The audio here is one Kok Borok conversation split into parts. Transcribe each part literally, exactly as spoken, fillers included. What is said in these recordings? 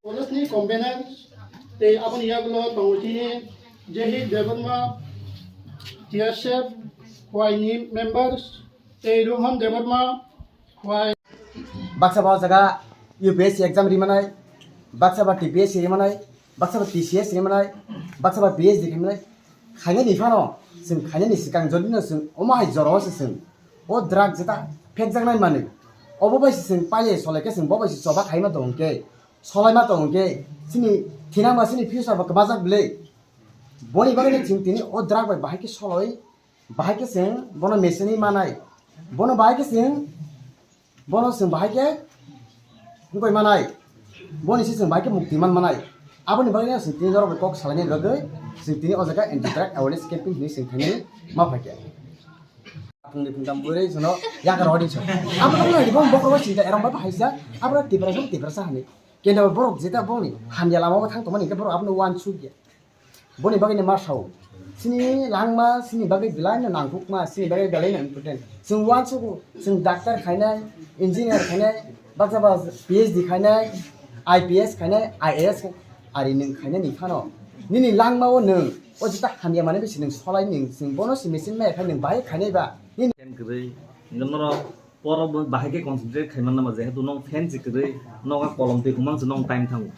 College ni convener tei aboni yagulo tongo chini Jehid Debbarma, T S F, Khowai ni members tei Rohan Debbarma, Khowai. Baksa ba o jaga U P S C exam rimanai, baksa ba T P S C rimanai, baksa ba T C S rimanai, baksa ba P H D rimanai. Khainani phano, chwng khainani swkang jodi no chwng omo hai jora o se chwng o drug jeta phekjaknai manwi. Obo bai se chwng paile solai khe chwng bo bai se choba khaima tong khe, solaima tong khe, chini thinang ba chini future ba kwbajak bwle. Boni bagwi no chwng tini o drug bai bahai khe soloi, bahai khe chwng bono meseni manai. Bono bahai khe chwng Bono chwng bahai khe wngwi manai. Boni se chwng bahai khe mukti man manai. Aboni bagwi no chwng tini norok bai kok salaini bagwi chwng tini o jaga anti drug awareness campaign hinwi chwng khainani ma phai khe. Phungni phungtam bwrwi jono yakar hodi chwng. Abo no nai bong bokro chinta erong bai haisa. Abo Tiprasa Tiprasa hani. Kenda borok jeta bongni hamya lama o thang tongmani hwnkhe borok abono uansuk ya. Boni bagwi no ma sao. Chini langma, chini bagwi belai no nangkukma, chini bagwi belai no important. Chwng uansukgo, chwng doctor khainai, engineer khainai, baksa ba P H D khainai, I P S khainai, I A S khai-, ari nwng khainani phano. Nini langma o nwng, o jeta hamya manwi bisi nwng solai nwng, chwng bono si machine maya khai nwng bahai khainai ba. Nini Ken kwrwi, norok Pora bo bahai khe concentrate khai manna ma, jehetu nong fan si kwrwi, nogo kolom twi kwmang se nong time thango.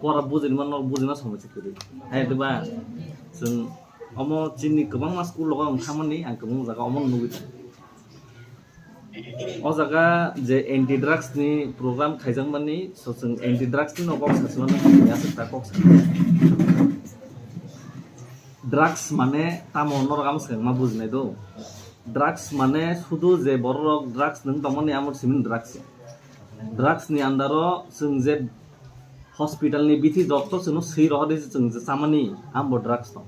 Pora bujinma nong bujinma somoi se kwrwi. Hai diba? Chwng omo chini kwbangma school rogo ang thangmani, ang kwbang jaga omo nugwi tongo. O jaga je anti drugs ni program khaijakmani, so chwng anti drugs ni no kok sasimano, aswk ta kok sa. Drugs mane tamo norok amo swkangma bujinai do. Drugs mane sudu je bororok drugs nwng tongmani amo simi drugs. Drugs ni andaro chwng je hospital ni bithi doctor chwngno swi rohor di chwng je chamani ambo drugs tong.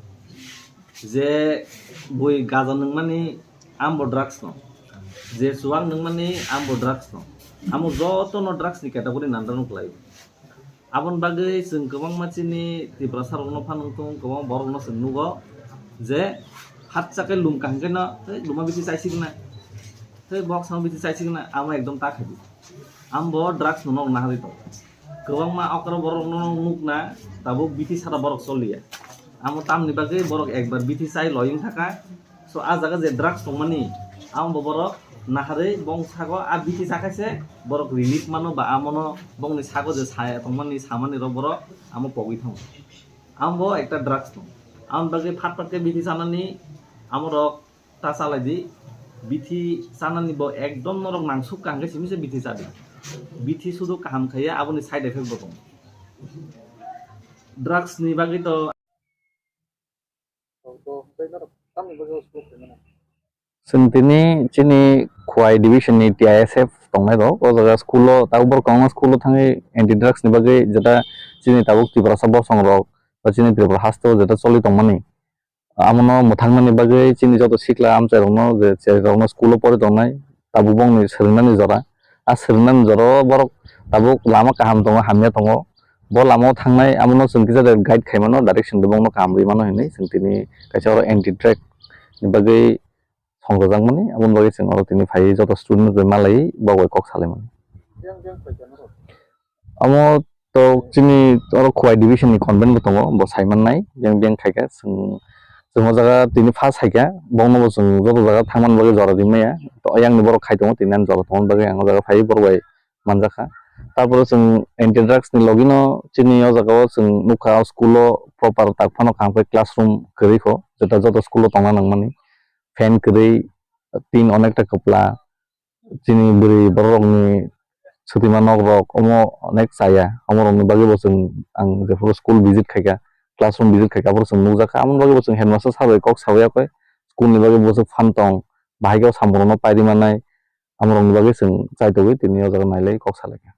Je bui gaja nwngmani ambo drugs tong. Je chuwak nwngmani ambo drugs tong. Amo jotono drugs ni category ni andaro nukhlai. Aboni bagwi chwng kwbangma chini Tiprasa rokno phano wng tongo, kwbangma borokno chwng nugo je hatsa khe lum kaham khe no, "Tei luma bithi chaisigna, tei bok samo bithi chaisigna," amo ekdom ta khaidi. Ambo drugs no nog naharwi tongo. Kwbangma okra borokno nukna tabuk bithi sara borok choliya. Amo tamni bagwi borok ekbar bithi chai loyong thaka, So, a jaga je drugs tongmani, amo bo borok naharwi bong sago a bithi chakhaise borok relief mano ba amono bongni sago je saya tongmani samani rok borok amo pogwi thango. Amo bo ekta drugs tong. Amo bagwi phat phat khe bithi chanani amo rok ta chalai di. Bithi chanani bo ekdom norok nangsuk kaham khe simi se bithi chadi. Bithi sudu kaham khaiya aboni side effect bo tong. Drugs ni bagwi to Chwng tini chini Khowai division ni T I S F tongnai rok, o jaga school o tabuk borok kwbangma school o thangwi anti drugs ni bagwi jeta chini tabuk Tiprasa bosong rok ba chini Tripura haste o jeta choli tongmani, amono mwthangnani bagwi chini joto sikla amchai rokno je cherai rokno school o pori tongnai, tabuk bongni swrwngnani jora. A swrwngnani jora o borok tabuk lama kaham tongo, hamya tongo. Bo lama o thangnai, abono chwng kisa de guide khai mano, direction de bongno kaham rwi mano hinwi chwng tini kaisa oro anti drug ni bagwi songchajakmani, aboni bagwi chwng oro tini phaiwi joto student rok bai malaiwi bo bai kok salaimani. Omo to chini oro Khowai division ni convent bo tongo, bo sai mannai, yang biyang khaikha chwng, chwng o jaga tini first haikha, bongno bo chwng joto jaga thangmani bagwi jora rimaya, to ayang ni borok khai tongo, tini ani jora tongmani bagwi ang o jaga phaiwi borok bai manjakha. Tarpore chwng anti drugs ni logi no chini o jaga o chwng nukha, o school o proper tak phano kaham khe classroom kwrwi kho, jeta joto school o tongna nangmani, fan kwrwi, tin onekta kwpla, chini bwrwi borok rok ni Sutima nok rok omo onek chaya, omo rokni bagwi bo chwng ang jephuru school visit khaikha, classroom visit khaikha, aphuru chwng nukjakha, amoni bagwi bo chwng headmaster sir bai kok sawi yakwi, school ni bagwi bo chwng phan tong, bahai khe o samung rokno pairi mannai, amo rokni bagwi chwng chaitogwi tini o jaga nailai kok salaikha.